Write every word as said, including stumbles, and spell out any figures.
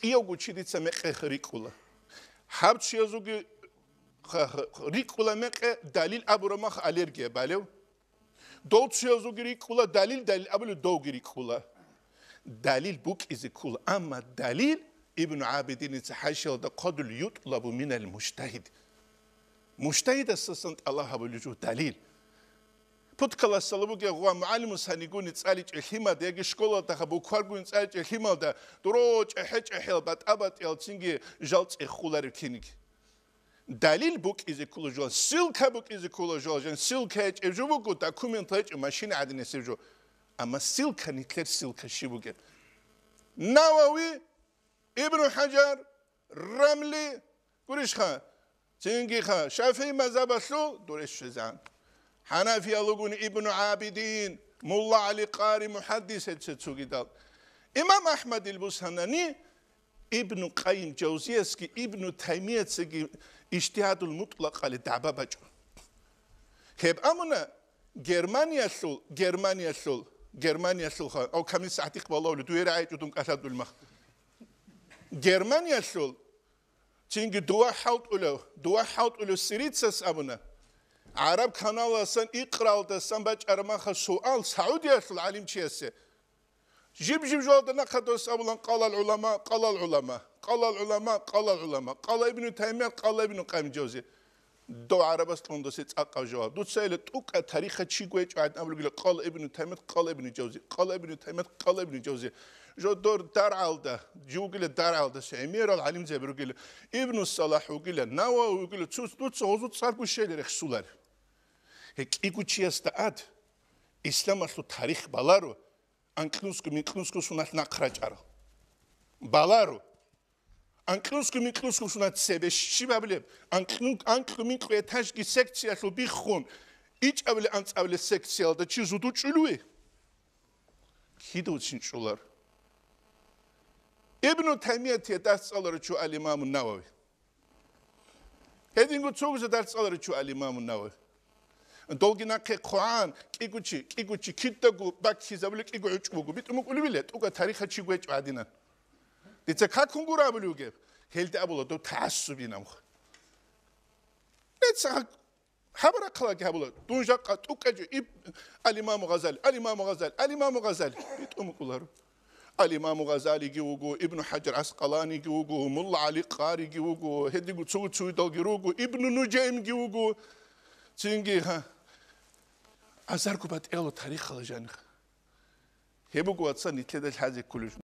кӀиявго чи дица мекъи рикӀкӀула. Гьаб чиязулги ха-, ха-, рикӀкӀула мекъи, далил абураб мах аллергия балев. Дов чиязулги рикӀкӀула далил, далил абулев довги рикӀкӀула. Далил букӀизе ккола, амма далил Ибну ГӀабидиница хӀашиялда хъвадулев: «ЮтӀлабу минал мужтагьид». Мужтагьидасдасан тӀалаб гьабулев жо далил. Пуд классалда бугеб ва мугӀалимас гьанигуни цӀаличӀеб лъималда яги школалда букваргуни цӀаличӀеб лъималда дуро чӀехӀе-чӀехӀел, батӀа-батӀиял цинги жал цӀехоларев киниги. Далил букӀизе ккола жо, ссылка букӀизе ккола жо, жан ссылка гьечӀеб жо буго, документ гьечӀеб, машина гӀадинасеб жо. Амма ссылка, нилъер ссылка щиб бугеб? Навави, Ибну ХӀажар, Рамли, гурищха, цингиха, ШафигӀи мазгьабалъул дурес щвезегӀан. ХӀанафиял ругони Ибну ГӀабидин, Мулла ГӀали Къари, мухӀаддис гьечӀеб цогидал. Имам АхӀмадил бусанани Ибну Къайим Жавзиясги Ибну Таймияцаги ижтигьадул мутӀлакъали дагӀба бачӀун. Гьеб амуна Германиялъул, Германиялъул, Германиялъул ха-, ав камил сахӀатихъ балавли, дуе рагӀичӀо дун кӀалъадул мах. Германиялъул, цинги дова хӀалтӀулев, дова хӀалтӀулев Сирицас абуна, ГӀараб каналалдасан икъраялдасан бачӀараб маха суал Саудиялъул гӀалимчиясе. Жиб-жиб жоялда нахъа дос абулан: «Къалал гӀулама, къалал гӀулама, къалал гӀулама, къалал гӀулама, къала Ибну Таймият, къала Ибну Къайим Жавзи». Дов гӀарабас кьун досе цӀакъав жаваб. Дуца ила тӀукӀа тарихха чи гьечӀо гӀадин абулгила: «Къала Ибну Таймият, къала Ибну Жавзи, къала Ибну Таймият, къала Ибну Жавзи». Жо дор даргӀалда, жи вугила даргӀалда, гӀемерал гӀалимзаби ругила, Ибну Салахь вугила, Навави вугила, цуц дуца гъозу царгу щел рехсулар. Гье, кӀиго чиясда ад, исламалъул тарих баларо, анкьнусго-минкьнусго суналъ нахъ рачӀарал. Баларо. Анкьнусго-минкьнусго суналъ цебе щиб абулеб? Анкьну-, анкьу-минкьу этажги секциялъул биххун, ичӀабиле анцӀабиле секциялда чи зуду чӀулуе? Кида вуцин чӀулар? Ибну Таймиятие дарс цӀаларав чи ал-Имаму Навави. Гьединго цогизе дарс цӀаларичӀо ал-Имаму Навави. Долги нахъе хъван, кӀиго чи, кӀиго чи, кидаго баккизабули кӀиго гӀучӀ буго. БитӀун букӀулебила, тӀуга тарихха чи гьечӀо гӀадинан. Дица какун гуро абулев вугеб? Гьелда абула, дов тагӀассубин амха. Дица гьаб-, гьаб рахъалаги гьабула, дун жакъа тӀукӀачӀо иб-, ал-Имаму Гъазали, ал-Имаму Гъазали, ал-Имаму Гъазали. БитӀун букӀуларо. Ал-Имаму Гъазалиги вуго, Ибну ХӀажар ГӀаскъаланиги вуго, Мулла ГӀали Къариги вуго, гьединго цо-, цогидалги руго, Ибну Нужеймги вуго. Цинги, гьа, азарго батӀиялъул тарихалда жаниха. Гьеб буго, вацал, нилъеда лъазе кколеб.